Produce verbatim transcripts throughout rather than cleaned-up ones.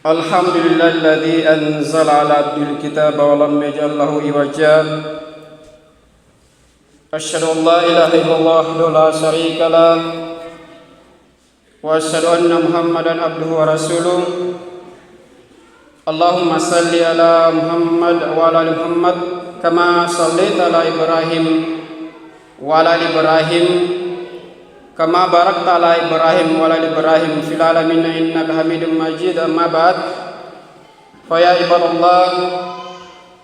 الحمد لله الذي أنزل على عبده الكتاب ولم يجعل له عوجا. أشهد أن لا إله إلا الله وحده لا شريك له، وأشهد أن محمدا عبده ورسوله. اللهم صل على محمد وعلى آل محمد كما صليت على إبراهيم وعلى آل إبراهيم كما باركت على إبراهيم وعلى آل إبراهيم في العالمين إنك حميد مجيد. أما بعد، فيا عباد الله،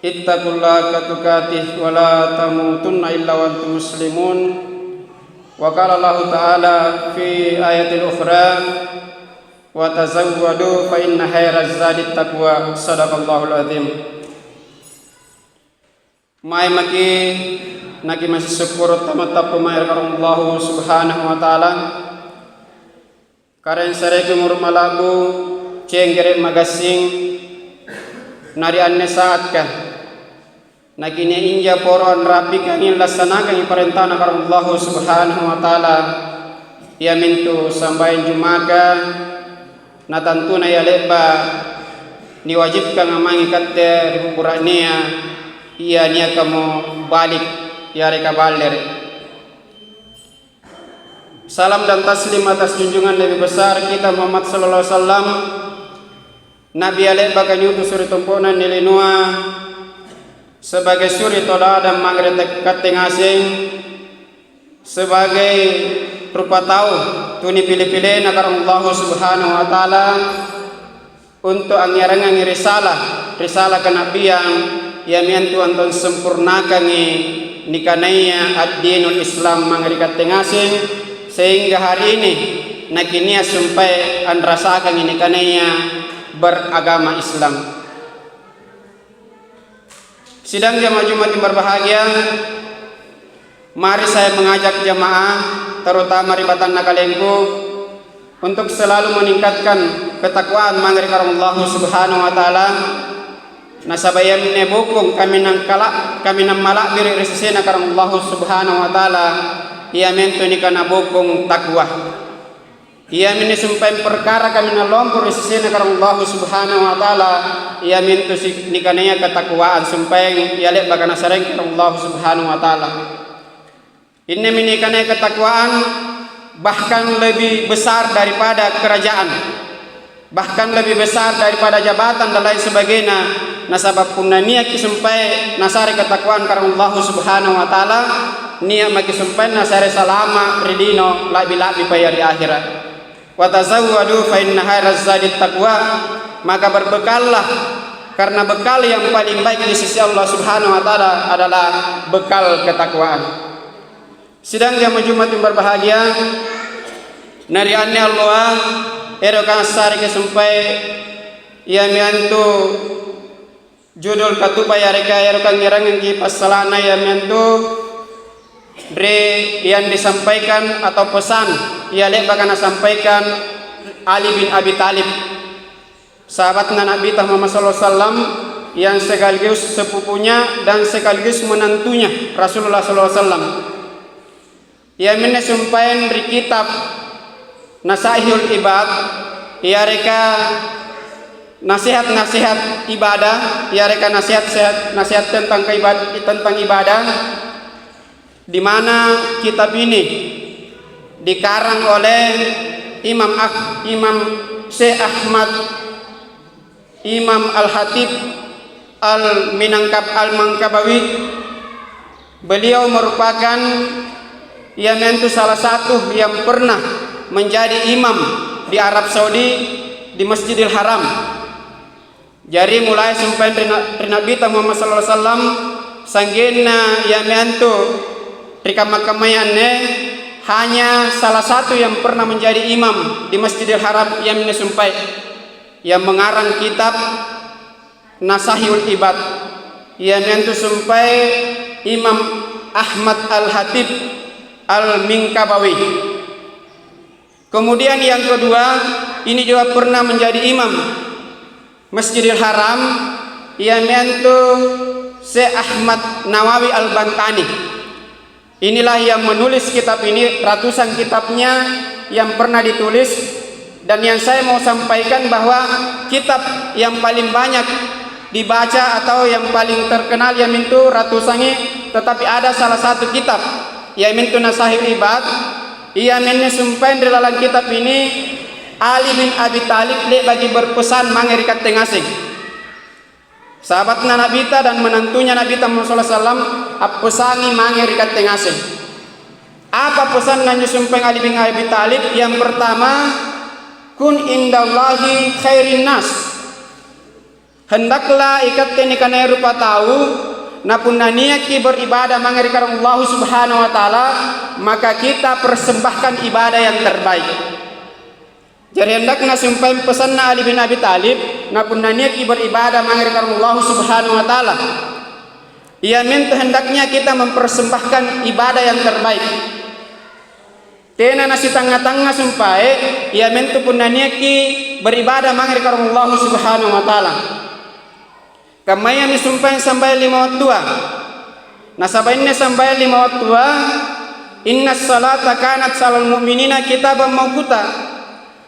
اتقوا الله حق تقاته ولا تموتن إلا وأنتم مسلمون. وقال الله تعالى في آية أخرى: "وتزودوا فإن خير الزاد التقوى." صدق الله العظيم. Mae maki' nakimassing sukkuru' tamattappu mae ri Allahu Subhanahu wa Ta'ala. Karaeng sareki umuru' mala'bu, cenggere' magassing, na ri anne saatka, nakinia' inja poro anrapikangi lassanakangi parentana Allahu Subhanahu wa Ta'ala, iamintu sambayang Jumaka, na tantuna ia le'ba' niwajibkanga mange katte ri bura'nea, ia niakamo balik yareka ballere'. Salam dan taslim atas junjungan Nabi besar kita Muhammad sallallahu alaihi wasallam, Nabi ia le'baka niutusu ri tompo'na nilinua sebagai suri toladan mange ri te-, katte ngaseng, sebagai rupa tau tu nipile-pilena Karaeng Allahu Subhanahu wa Ta'ala, untu' angngerangangi risalah, risalah kenabiang, iami antu antong sempurnakangi nikanaya ad-dinul Islam mange ri katte ngaseng, sehingga hari ini nakinia' sumpae anrasakangi nikanaya beragama Islam. Sidang jamaah Jumat yang berbahagia, mari saya mengajak jamaah, terutama ri batanna kalengku, untuk selalu meningkatkan ketakwaan mange ri Karaeng Allahu Subhanahu wa Ta'ala. Nasaba' iaminne bokong kaminang kala-, kaminang mala'biri' ri sesena Karaeng Allahu Subhanahu wa Ta'ala, iamintu nikana bokong takwa. Iaminne sumpaeng perkara kaminang lompo ri sesena Karaeng Allahu Subhanahu wa Ta'ala, iamintu si-, nikanaya ketakwaan sumpaeng ia le'baka nasareng Karaeng Allahu Subhanahu wa Ta'ala. Innemi nikanaya ketakwaan bahkan lebih besar daripada kerajaan, bahkan lebih besar daripada jabatan dan lain sebagainya. Nasaba' punna niaki sumpae nasare ketakwaan Karaeng Allahu Subhanahu wa Ta'ala, nia' maki sumpae nasare salama' ri lino la'bi-la'bi paya ri ahera'. "Wa tazawwadu fa inna khairaz zadit taqwa," maka berbekallah, karena bekal yang paling baik di sisi Allah Subhanahu wa Ta'ala adalah bekal ketakwaan. Sidang jamaah Jumat yang berbahagia, na ri anne alloa, eroka' assareki sumpae, iami antu judul katuba yareka ero kangngerangangki passala'na, iami antu ri yang disampaikan atau pesan ia le'baka nasampaikan Ali bin Abi Thalib. Sahabatna Nabita Muhammad sallallahu alaihi wasallam, yang sekaligus sepupunya dan sekaligus menantunya Rasulullah sallallahu alaihi wasallam. Iaminne sumpaeng ri kitab Nasaihul Ibad, yareka nasihat-nasihat ibadah, yareka nasihat-sehat, nasihat tentang keibad-, tentang ibadah. Di mana kitab ini dikarang oleh Imam Ah-, Imam Syekh Ahmad, Imam Al-Khatib Al-Minangkab-, Al-Mangkabawi. Beliau merupakan iamintu salah satu yang pernah menjadi imam di Arab Saudi, di Masjidil Haram. Jari, mulai sumpaeng ri Na-, ri Nabita Muhammad sallallahu alaihi wasallam, sa'genna iami antu ri kamma-kammaya anne, hanya salah satu yang pernah menjadi imam di Masjidil Haram, iaminne sumpae yang mengarang kitab Nasahihul Ibad, iami antu sumpae Imam Ahmad Al-Hatib Al-Minkabawi. Kemudian yang kedua, ini juga pernah menjadi imam Masjidil Haram, iami antu Syekh Ahmad Nawawi Al-Bantani. Inilah yang menulis kitab ini, ratusan kitabnya yang pernah ditulis. Dan yang saya mau sampaikan bahwa kitab yang paling banyak dibaca atau yang paling terkenal iamintu ratusangi, tetapi ada salah satu kitab, iamintu Nasahih Ibad. Iaminne sumpaeng ri lalang kitab ini, Ali bin Abi Thalib le'baki berpesan mange ri katte ngaseng. Sahabatna Nabita dan menantunya Nabita Muhammad sallallahu alaihi wasallam appesangi mange ri katte ngaseng. Apa pesanna anjo sumpaeng Ali bin Abi Thalib? Yang pertama, "Kun indallahi khairin nas." Hendaklah ikatte nikanaya rupatau, na punna niakki beribadah mange ri Karaeng Allahu Subhanahu wa Ta'ala, maka kita persembahkan ibadah yang terbaik. Jari, hendakna sumpaeng pesanna Ali bin Abi Thalib, na punna niakki beribadah mange ri Karaeng Allahu Subhanahu wa Ta'ala, iamintu hendaknya kita mempersembahkan ibadah yang terbaik. Tena nasitangnga-tangnga sumpae, iamintu punna niakki beribadah mange ri Karaeng Allahu Subhanahu wa Ta'ala. Kammayami sumpaeng sambayang lima wattua. Nasaba' inne sambayang lima wattua, "Innas salata kanat 'alal mu'minina kitabam mauquta."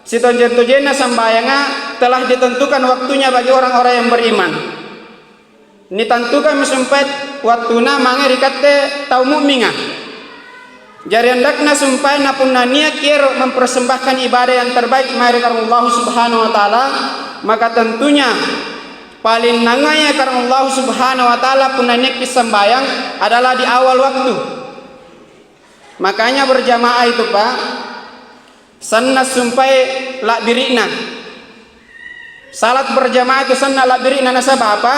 Sitonjeng-tonjenna sambayanga telah ditentukan waktunya bagi orang-orang yang beriman. Nitantukammi sumpae wattuna mange ri katte tau mu'minga. Jari, andakna sumpae na punna niakki ero' mempersembahkan ibadah yang terbaik mae ri Karaeng Allahu Subhanahu wa Ta'ala, maka tentunya paling nangaya Karaeng Allahu Subhanahu wa Ta'ala punna niakki sambayang adalah di awal waktu. Makanya berjamaah itu, Pak, sanna' sumpae la'biri'na. Salat berjamaah itu sanna' la'biri'na, nasaba' apa?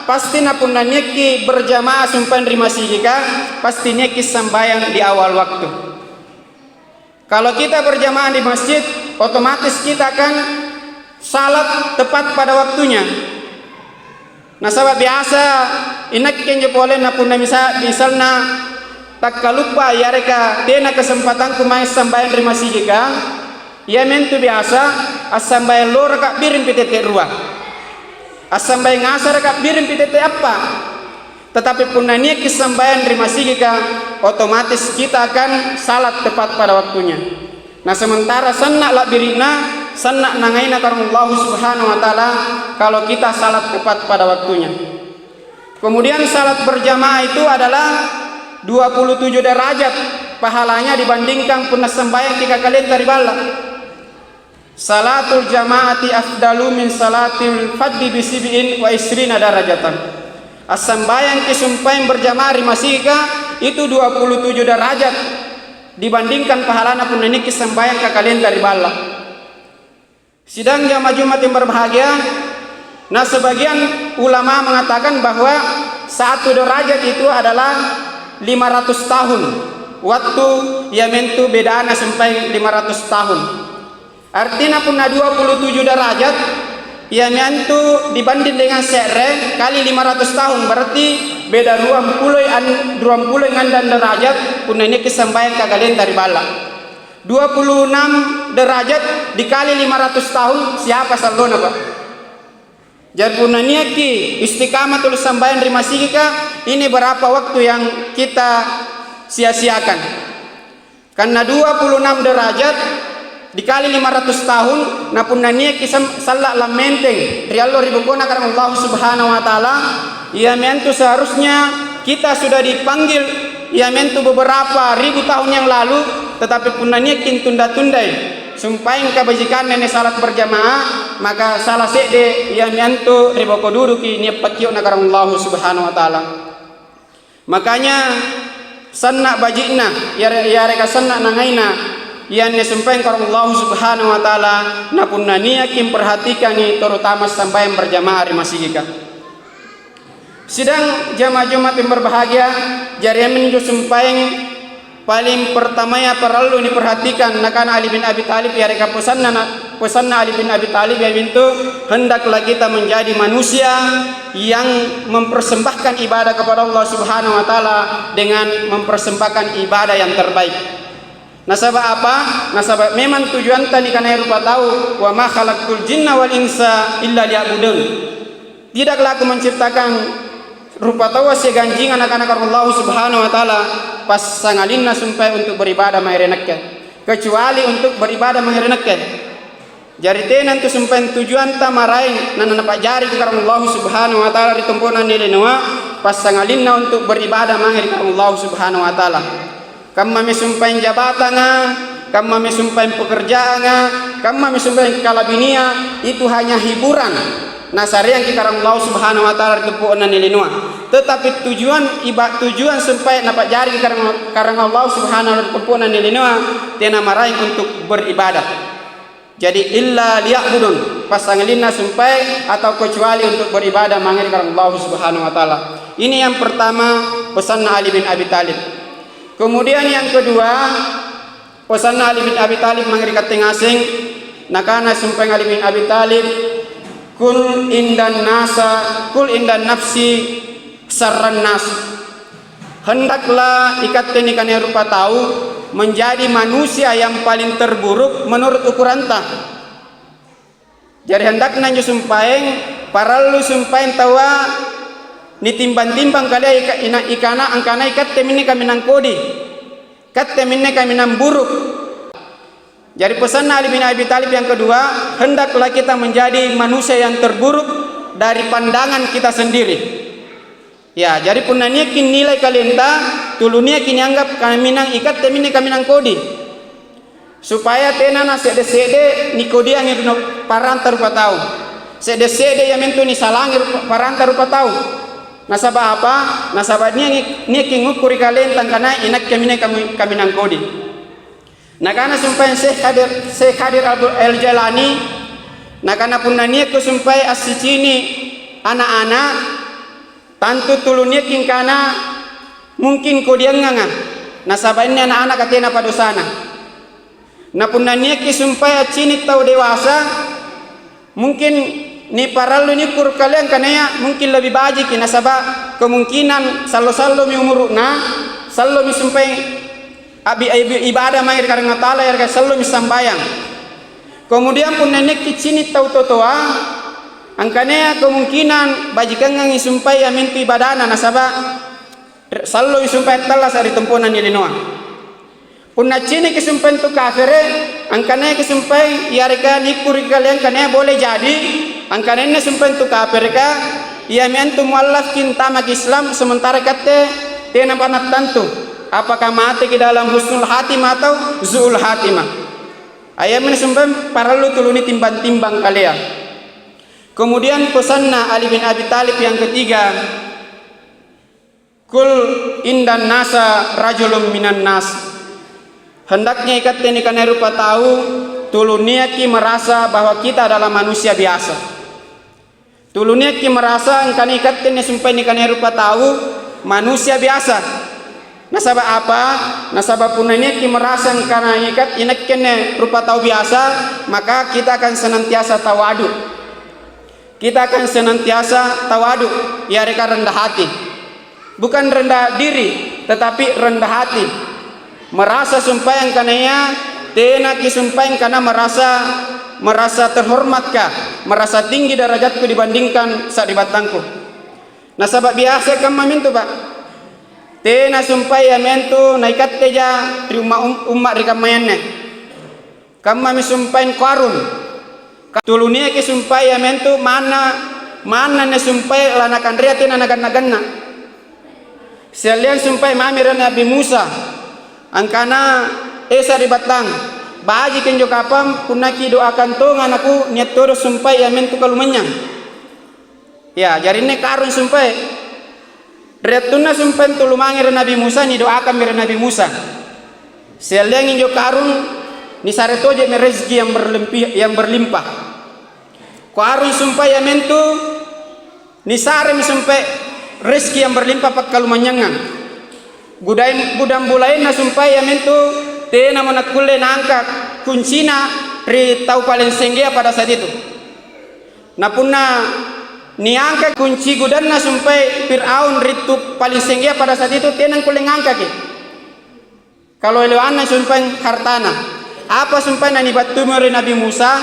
Pasti na punna niakki berjamaah sumpaeng ri masigika, pasti niakki sambayang di awal waktu. Kalau kita berjamaah di masjid, otomatis kita akan salat tepat pada waktunya. Nasaba' biasa inakke injo pole na punna misa-, misalna takkaluppa yareka tena kesempatangku mae sambayang ri masigika, iamintu biasa assambayang loraka biringpi tette' rua. Assambayang ngasaraka biringpi tette' appa'. Tetapi punna niakki sambayang ri masigika, otomatis kita akan salat tepat pada waktunya. Na sementara sanna' la'biri'na, sanna' nangaina Karaeng Allahu Subhanahu wa Ta'ala kalau kita salat tepat pada waktunya. Kemudian salat berjamaah itu adalah dua puluh tujuh derajat pahalanya dibandingkan punna sambayangki kakalenta ri balla'. Salatul jama'ati afdalu min salatil faddi bi sib'in wa isrina darajatan. Assambayangki sumpaeng berjamaah ri masigika itu dua puluh tujuh derajat dibandingkan pahalana punna niakki sambayang kakalenta ri balla'. Sidang jamaah Jumat yang berbahagia, nah, sebagian ulama mengatakan bahwa satu derajat itu adalah lima ratus tahun waktu, iamintu bedana sumpaeng lima ratus tahun. Artinya punna dua puluh tujuh derajat, iamintu dibanding dengan se're kali lima ratus tahun, berarti beda ruampulo an-, ruampulo ngandang derajat punna niakki sambayang kakalenta ri balla'. Dua puluh enam derajat dikali lima ratus tahun, siapa sallona, Pak? Jari punna niakki istiqamatul sambayang ri masigika, ini berapa waktu yang kita sia-siakan? Karena dua puluh enam derajat dikali lima ratus tahun, na punna niakki sem-, salla' lammenteng ri allo ri bokona Karaeng Allahu Subhanahu wa Ta'ala, iamintu seharusnya kita sudah dipanggil, iamintu beberapa ribu tahun yang lalu, tetapi punna niakki tunda-tundai sumpaeng kabajikanna anne salat berjamaah, maka sala se're iamintu ri boko duduki nia' pakkio'na Karaeng Allahu Subhanahu wa Ta'ala. Makanya, sanna' baji'na, yare-, yareka sanna' nangaina, ianne sumpaeng Karaeng Allahu Subhanahu wa Ta'ala, na punna niakki mperhatikangi, terutama sambayang berjamaah ri masigika. Sidang jamaah Jumat yang berbahagia, jari iaminjo sumpaeng paling pertamaya parallu niperhatikan, nakana Ali bin Abi Thalib, yareka pesanna na-, pesanna Ali bin Abi Thalib, iamintu, "Hendaklah kita menjadi manusia yang mempersembahkan ibadah kepada Allah Subhanahu wa Ta'ala dengan mempersembahkan ibadah yang terbaik." Nasaba' apa? Nasaba' memang tujuanta nikanaya rupa tau, "Wa ma khalaqtul jinna wal insa illa liya'budun." Tidaklah Aku menciptakan rupa taua siagang jinga, nakana Allahu Subhanahu wa Ta'ala, passangalinna sumpae untuk beribadah mae ri Nakke, kecuali untuk beribadah mae ri Nakke. Jari tena antu sumpaeng tujuanta maraeng na, na, napa'jariki karaeng Allahu Subhanahu wa Ta'ala ri tompo'na anne linoa, passangalinna untu' beribadah mange ri karaeng Allahu Subhanahu wa Ta'ala. Kammami sumpaeng jabatanga, kammami sumpaeng pekerjaanga, kammami sumpaeng kalabinia, itu hanya hiburan nasareangki karaeng Allahu Subhanahu wa Ta'ala ri tompo'na anne linoa. Tetapi tujuan iba-, tujuan sumpaeng napa'jariki karaeng, karaeng Allahu Subhanahu wa Ta'ala ri tompo'na anne linoa, tena maraeng untu' beribadah. Jadi, illa liya'budun, passangalinna sumpaeng atau kecuali untuk beribadah mange ri karaeng Allahu Subhanahu wa Ta'ala. Ini yang pertama, pesanna Ali bin Abi Thalib. Kemudian yang kedua, pesanna Ali bin Abi Thalib mange ri katte ngaseng, nakana sumpaeng Ali bin Abi Thalib, "Kul indan nasa, kul indan nafsi sarran nas." Hendaklah ikatte nikanaya rupa tau menjadi manusia yang paling terburuk menurut ukuranta. Jari, hendakna anjo sumpaeng, parallu sumpaeng taua nitimbang-timbang kalea ika-, ina-, ikana angkana ikatte minne kaminang kodi, katte minne kaminang buruk. Jari, pesanna Ali bin Abi Thalib yang kedua, hendaklah kita menjadi manusia yang terburuk dari pandangan kita sendiri. Ya, jari punna niakki nilai kalenta, tulu niakki nianggap kaminang ikatte minne kaminang kodi. Supaya tena nase're-se're nikodiangi ri paranta rupa tau. Se're-se're iamintu nisalangi rupa, paranta rupa tau. Nasaba' apa? Nasaba' niangi-, niakki ngukkuri kalenta angkana inakke minne kami-, kaminang kodi. Nakana sumpaeng Syekh Khadir, Syekh Khadir Abdul El Jailani, nakana, "Punna niakko sumpaeng assicini' ana'-ana', tantu tulu niakki angkana mungkin kodianganga, nasaba' anne ana'-anaka tenapa dosana. Na punna niakki sumpaeng accini' tau dewasa, mungkin niparallu niukkuru' kalea angkanaya mungkin lebi bajiki, nasaba' kemungkinan sallo-sallomi umuru'na, sallomi sumpaeng a'bi-, a'bi-, ibadah mae ri Karaeng Allata'ala, yareka sallomi sambayang. Kemudian punna niakki cini' tau totoa, angkanaya kemungkinan bajikangangi sumpaeng iamintu ibadana, nasaba' salloi sumpaeng attallasa' ri tompo'na anne linoa. Punna ciniki sumpaeng tu kafere', angkanayaki sumpaeng yareka niukkuru' ri kaleang angkanaya bole jadi, angkanaya anne sumpaeng tu kafereka, iami antu muallafki antamaki Islam, sementara ikatte tenapa nattantu apakah mateki dalam husnul khatimah atau su'ul khatimah. Iaminne sumpaeng parallu tulu nitimbang-timbang kalea. Kemudian pesanna Ali bin Abi Thalib yang ketiga, "Kul indan nasa rajulun minan nas." Hendaknya ikatte nikanaya rupa tau, tulu niakki merasa bahwa kita adalah manusia biasa. Tulu niakki merasa angkana ikatte anne sumpaeng nikanaya rupa tau, manusia biasa. Nasaba' apa? Nasaba' punna niakki merasa angkana ikat-, inakke anne rupa tau biasa, maka kita akan senantiasa tawadu'. Kita akan senantiasa tawadu', yareka rendah hati. Bukan rendah diri, tetapi rendah hati. Merasa sumpaeng angkanaya, tenaki sumpaeng angkana merasa, merasa terhormatka, merasa tinggi derajatku dibandingkan sari'battangku. Nasaba' biasa kammamintu, Pak. Tena sumpaeng iamintu naikatteja ri umma-, um-, umma' ri kammayanne. Kammami sumpaeng Qarun. Tulu niaki sumpaeng iamintu manna, manna anne sumpaeng lanakanrea tena naganna-ganna. Sialleang sumpaeng mami ri Nabi Musa, angkana, "E sari'battang, bajiki anjo kapang punna kidoakang tonga' anakku, nia' todo sumpaeng iamintu kalumanynyang." Ya, jari anne Qarun sumpaeng. Ri wattunna sumpaeng tulu mange ri Nabi Musa, nidoakammi ri Nabi Musa. Sialleang injo Qarun, nisare toje'mi rezeki yang berlempi-, yang berlimpah. Qarun sumpaeng iamintu, nisaremi sumpaeng rezeki yang berlimpah pakkalumanynyangang. Gudang-, gudang bulaenna sumpaeng iamintu tenamo nakkulle naangka' kuncina ri tau paling senggea pada saat itu. Na punna niangka' kunci gudanna sumpaeng Fir'aun ri tau paling senggea pada saat itu, tena nakkulle ngangkaki. Kaloe-loanna sumpaeng hartana. Apa sumpaeng nanibattumi ri Nabi Musa?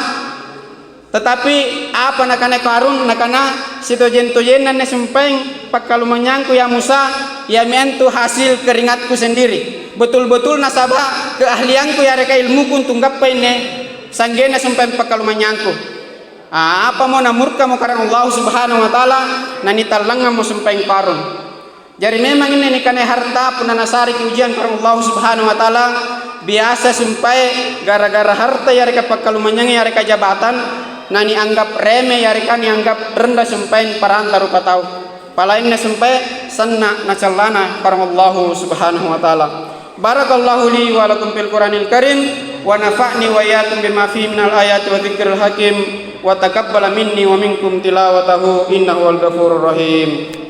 Tetapi apa nakana Qarun? Nakana, "Sitojeng-tojenna anne sumpaeng pakkalumanynyangku, ya Musa, iami antu hasil keringatku sendiri. Betul-betul nasaba' keahliangku yareka ilmuku untu' gappai anne Sa'genna sumpaeng pakkalumanynyangku. Ah, apamo namurkamo karaeng Allahu Subhanahu wa Ta'ala, nanitallangngammo sumpaeng Qarun. Jari, memang anne nikanaya harta punna nasareki ujiang karaeng Allahu Subhanahu wa Ta'ala, biasa sumpae gara-gara harta yareka pakkalumanynyanga yareka jabatan, nanianggap reme yareka nianggap rendah sumpaeng paranta rupatau. Palainna sumpae sanna' na callana karaeng Allahu Subhanahu wa Ta'ala. Barakallahu li wa lakum fil Qur'anil Karim, wa nafa'ni wa iyyakum bima fihi minal ayati wa dzikril hakim, wa taqabbala minni wa minkum tilawatahu, innahu huwal ghafurur rahim.